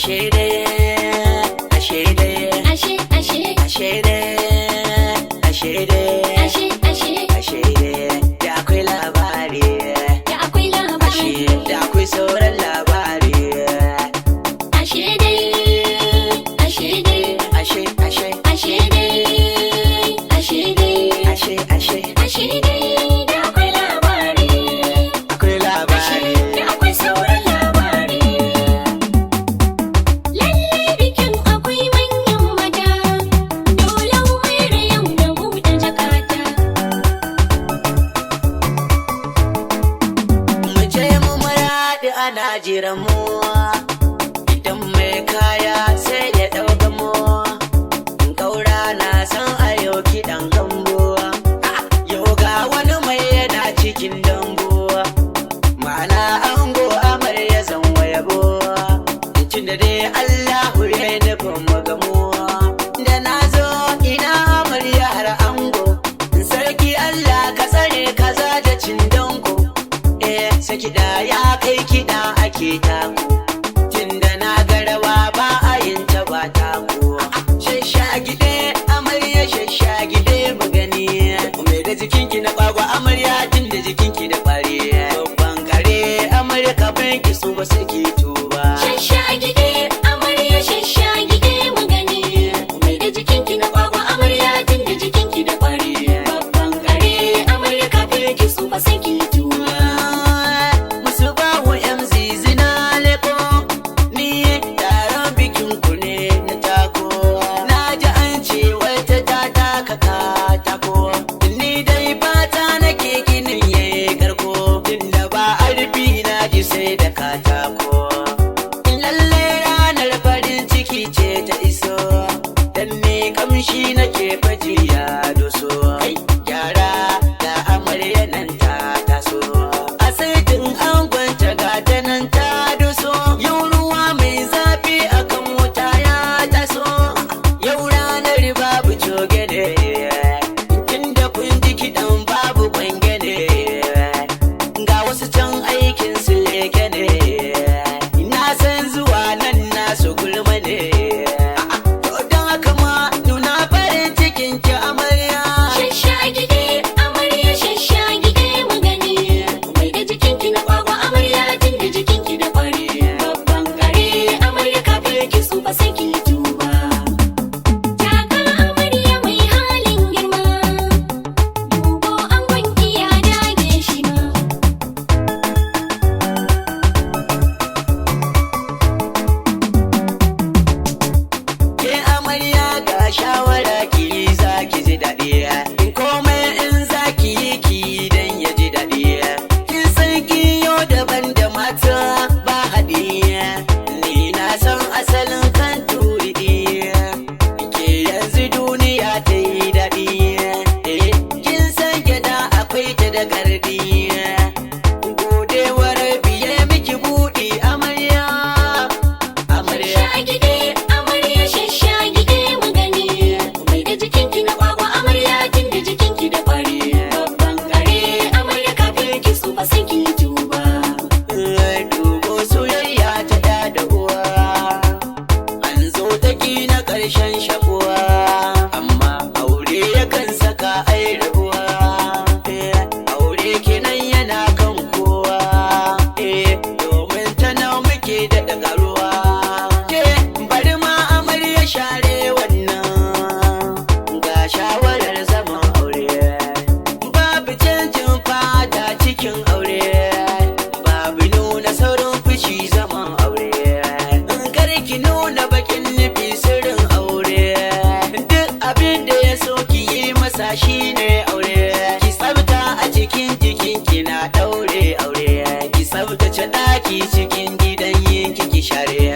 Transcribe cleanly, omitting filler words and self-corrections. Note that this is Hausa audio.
Ashe dai, ashe dai, Ashe ashe, ashe dai, ashe dai, ashe ashe, ashe dai, da akwai labari. Da akwai Ashe labari. da akwai sauran labari. Ashe dai, ashe dai, Ashe ashe, ashe dai, ashe dai, ashe ashe, ashe dai, da akwai labari. Akwai Ashe labari. da akwai sauran labari. Lallai bikin akwai manyan mata, dole wayar yau na buɗe jakata. Mu je mu maraɗi ana jiran mu. Idan mai kaya sai ya ɗauka mu. Kaura na san ayo kiɗan gambo. Yau ga wani mai yana cikin dambo. Ma'ana ango amarya zan wayabo. Tun da dai Allahu ya nufin mu gamo. Da na zo ina amarya har ango. Sarki Allah ka tsare kaza da cin danko. Eh, sai kiɗa ya kai kiɗa ake tako. Tunda na ga rawa ba a yin ta ba tako. Shashagide amarya shashagide mu gani. Mai da jikinki na kwagwa amarya tun da jikinki da kwari. Babban kare amarya kafin ki su ba sai ki tuba. Shashagide amarya shashagide mu gani. Mai da jikinki na kwakwa amarya tun da jikinki da kwari. Babban kare amarya kafin ki tsufa sai ki tuba. Musu bawu MZ zina leko ni taron bikin ku ne na tako. Na ji an ce wata ta taka katako. Ni dai fata nake ginin yayi karko. Tunda ba arfi na ji sai da katako. Lalle ranar farin ciki ce ta iso. Dan ne kamshi nake faji ya doso. Kai gyara da amarya nan ta taso. A saitin angon ta gata nan ta doso. Yau ruwa mai zafi akan wuta ya taso. Yau ranar babu coge ne. Tunda kun ji kiɗan babu kwange ne. Ga wasu can aikin su leke ne. Na san zuwa nan nasu gulma ne. To don haka ma nuna farin cikin ki amarya. Shashagide amarya shashagide mu gani. Mai da jikinki na kwakwa amarya tun da jikinki da kwari. Babban kare amarya kafin ki tsufa sai ki tuba. Taka amarya mai halin girma, dubo angon ki ya dage shi ma. Ke amarya ga shawara ki yi za ki ji daɗi. In komai in za ki yi ki yi don ya ji daɗi. Kin san kiyo daban da mata ba haɗi. Ni na san asalin kan turiɗi. Ke yanzu duniya ta yi daɗi. Eh, kin san gyaɗa akwai ta da gardi. Godewar biye miki buɗi amarya. Amarya. Shashagide amarya shashagide mu gani. Mai da jikinki na kwakwa amarya tun da jikinki da kwari. Babban kare amarya kafin ki tsufa sai ki tuba. Dubo soyayya ta da da uwa an zo ta na ƙarshen shakuwa amma aure yakan saka ai rabuwa. Eh, aure kenan yana kan kowa. Eh, domin ta nan muke daɗa ƙaruwa. Ke bari ma amarya share wannan ga shawarar zaman aure. Babu canjin fata cikin aure, babu nuna saurin fushi zaman aure. In kar ki nuna bakin nufi sirrin aure. Duk abin da ya so ki yi masa shine aure. Ki tsafta a cikin jikin ki na daure aure. Ki tsaftace ɗaki cikin gidan yin ki share.